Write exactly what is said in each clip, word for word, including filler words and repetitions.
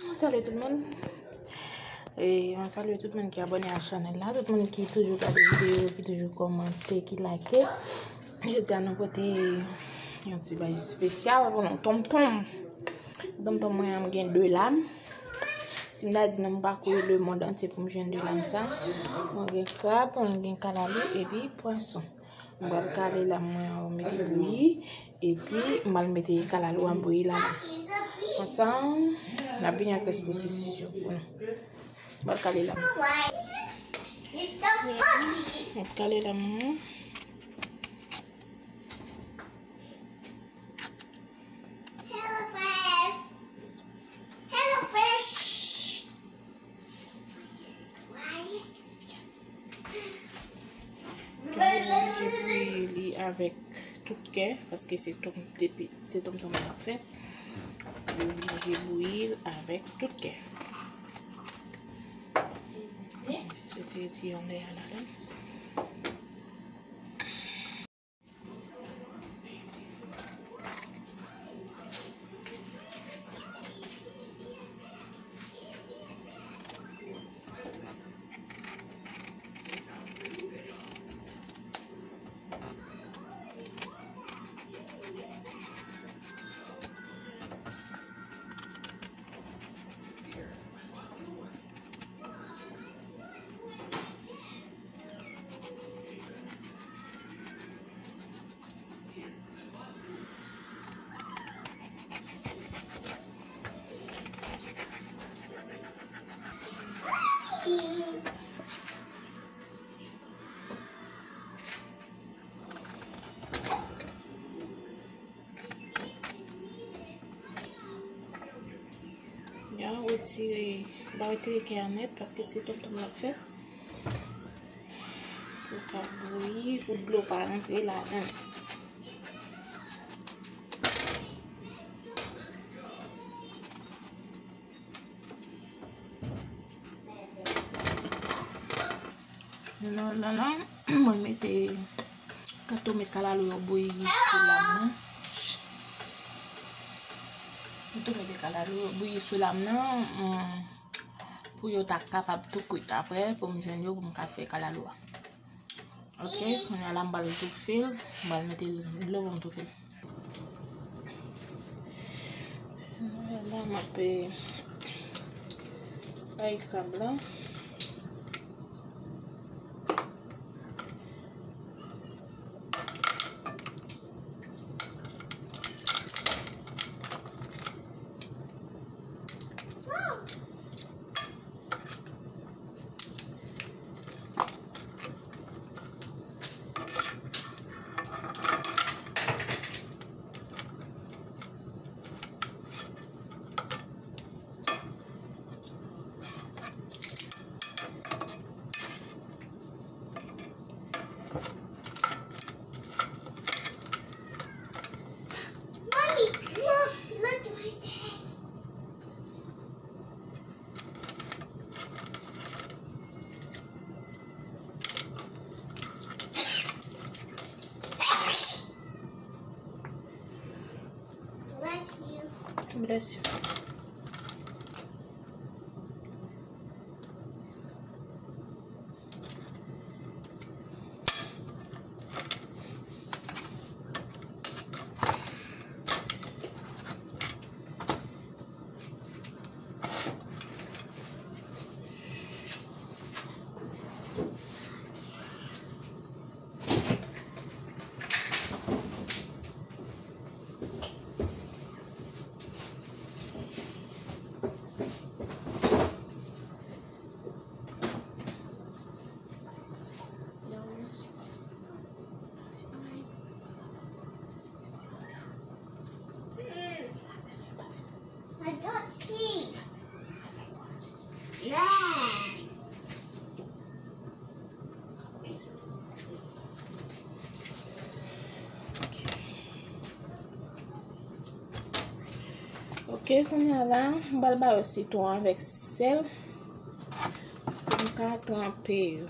Salut tout moun. E mwen salye tout moun ki abòne a chanèl la, tout moun ki toujou gade videyo, ki toujou kòmante, ki like. Jodi a nou pote yon ti bagay espesyal pou nou, tonmtonm. Tonmtonm mwen an, m gen de lam. Si m ta di nou m pati le mond antye pou m jwenn de lam sa. Mwen gen krab, mwen gen kalalou epi pwason. M pral kale lam mwen an, mete bouyi, epi m pral mete kalalou an bouyi la. Konsa, n ap vini ak rès pwosesis yo. M pral kale lam. M ap kale lam mwen. Oblije bouyi li avèk tout kè, paske se tonm, depi, se tonmtonm l ap fèt. Oblije bouyi l avèk tout kè. Soti ti yon lè a ladan. Jan retire, ba retire kè a nèt paske se tonmtonm l ap fèt. Ou ka bouyi pou dlo pa rantre ladan. Non, non, non. Mwen mete, m tou met kalalou yo bouyi sou lam nan. M tou mete kalalou yo bouyi sou lam nan, hmm, pou yo ta kapab tou kwit apre, pou m jwenn yo, pou m ka fè kalalou a. Ok, kounye a la m pral toufe l, m pral mete dlo pou m toufe l. La m ap, eh, bay krab la. Mommy, look, look at this. Bless you. Bless you. I don't see. Yeah. Ok, kounye a la, m pral ba yo sitwon avèk sèl pou m ka tranpe yo.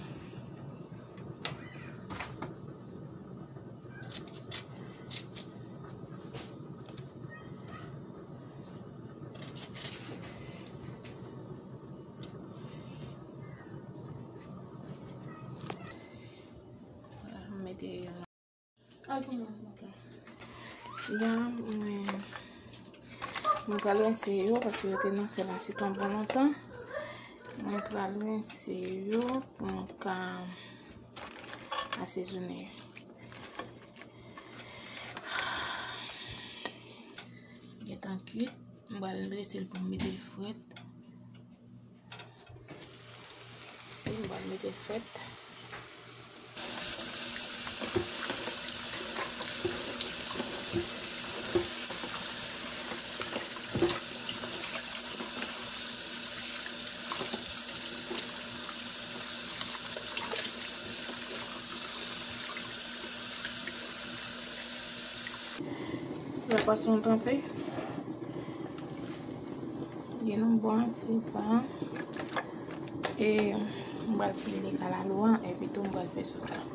Ya, mwen, mwen pral rense yo paske yo te nan sèl la se yon bon lontan. Mwen pral rense yo pou mwen ka asezone yo. Gentan kuit, mwen pral drese l pou m mete l frèt. Si m pral mete l frèt. Lè pwason tranpe. Gen yon bon asipa. E m pral pile kalalou an epi tou m pral fè sòs la.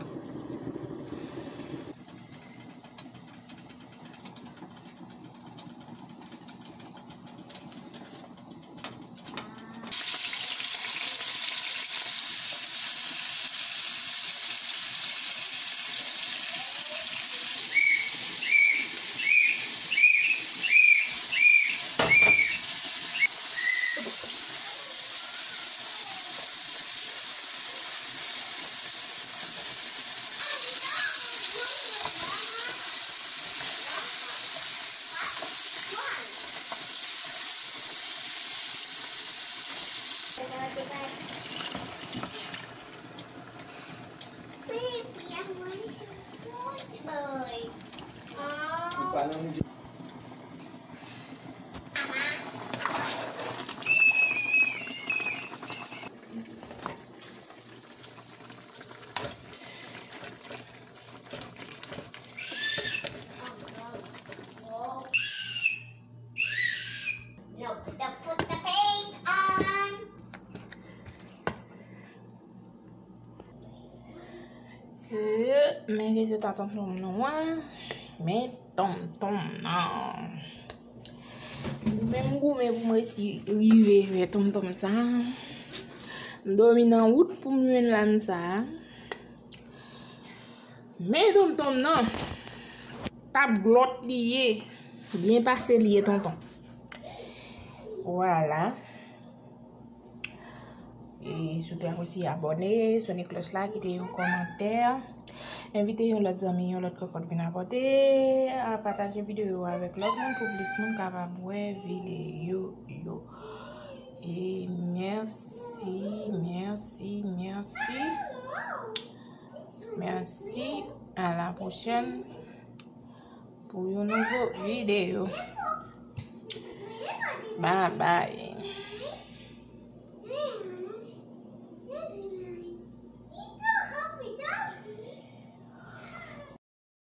Men rezilta tonton nou an. Men tonton nan. Mwen m goumen pou m resi rive fè tonton sa. M dòmi nan wout pou m jwenn lam sa. Men tonton nan. Tap glòt li ye. Byen pase li ye tonton. Vwala. E si w te apresye, abòne, sone klòch la, kite yon kòmantè. Envite yon lòt zanmi, yon lòt kòkòt vin abòne. A pataje videyo a avèk lòt moun pou plis moun kapab wè videyo yo. E mèsi, mèsi, mèsi. Mèsi. A la pwochèn pou yon nouvo videyo. Bye bye.